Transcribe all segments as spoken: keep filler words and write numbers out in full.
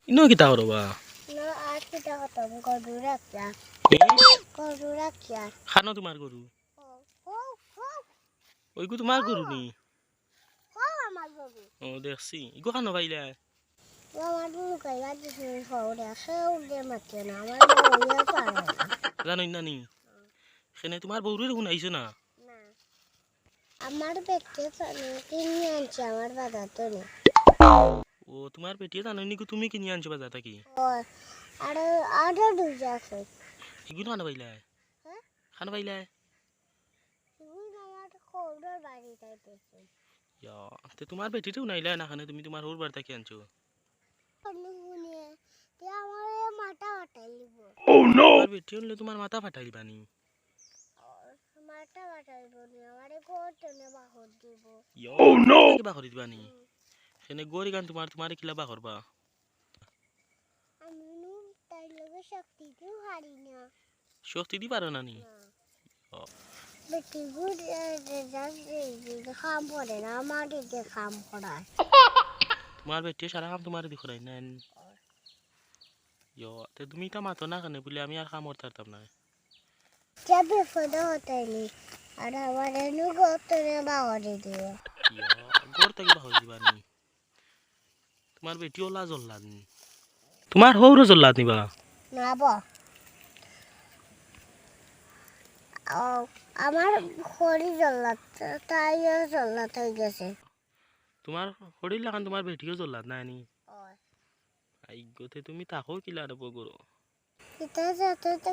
ইনো কিতা করো বা? না, আর কিতা করতাম? গরু রাখিয়ার। এ? গরু রাখিয়ার। খানো তোমার গরু? ও, ও, ও। ওইগু তোমার গরু নি? ও, আমার গরু। ও, দেখছি। ইগু খানো পাইলা? ও, আমার গরু খাইয়া দিছে, খাওয়া দেয়। সে উঠে মাতিও না, আমার গরু ইয়ে পারে না। জানো না নি? এখানে তোমার বউরে হুনাইছো না? না। আমার বেটিয়ে জানো কিনি আনছে আমার বাজার তনে। ও, তোমার বেটিয়ে জানো নি গো, তুমি কিনি আনছো বাজার থাকি? ও, আরো, আরো দুইটা আছে। ইগুন খানো পাইলা? হ্যাঁ? খানো পাইলা? ইগুন আমার খৌরর বাড়ি যাইতেছে। ইয়া, তে তোমার বেটিরে হুনাইলা না, খানে তুমি তোমার হউর বাড়ি থাকি আনছো? হুনে হুনে, তে আমার এই মাথা ফাটাই দিব। তোমার বেটি হুনলে তোমার মাথা ফাটাই দিবা নি? মাথা ফাটাই দিব নি, আমারে ঘর তনে বাহর দিব। ইয়া, ঘর থাকি বাহর দিবা নি? হুম। সেনে ঘর ইখান তোমার, তোমারে কিলা বাহরবা? আমি নু তাই লগে শক্তি দিও পারি না। শক্তি দি পারো না নি? না। ও। বেটি গুড়, এ, যে, যে, যে, যে কাম করে না, আমার দিকে কাম করায়। তোমার বেটি সারা কাম তোমার দি করায় না? ইয়ো, তে তুমি ইতা মাতো না কেনে? বুলে আমি আর কাম করতাম পারতাম না। যে বিপদে হতাইনি, আর আমার এনু ঘর তনে বাহরি দিও। ইয়ো, ঘর থাকি বাহরি দিবা নি? তোমার বেটি ওলা জল্লাদ নি? তোমার হউরও জল্লাদ নি বা? না বা। ও, আমার হড়ি জল্লাদ, তাইও জল্লাদ অই গেছে। তোমার হড়ির লাখান তোমার বেটিও জল্লাদ নায় নি? অয়। আইগো, তে তুমি থাকো কিলা রে বগরো? ইতা যাতে তো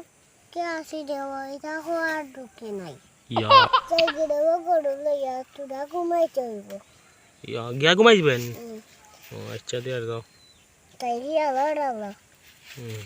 কে আসি দেব, ইতা হওয়ার ঢুকে নাই। ইয়া। তাই গিয়ে দেব গরু লইয়া, তোরা ঘুমাইতে হইব। ইয়া, গিয়া ঘুমাই দিবেন? হুম। ও, আচ্ছা, দে আর যাও। তাই গিয়ে আবার আবার। হুম।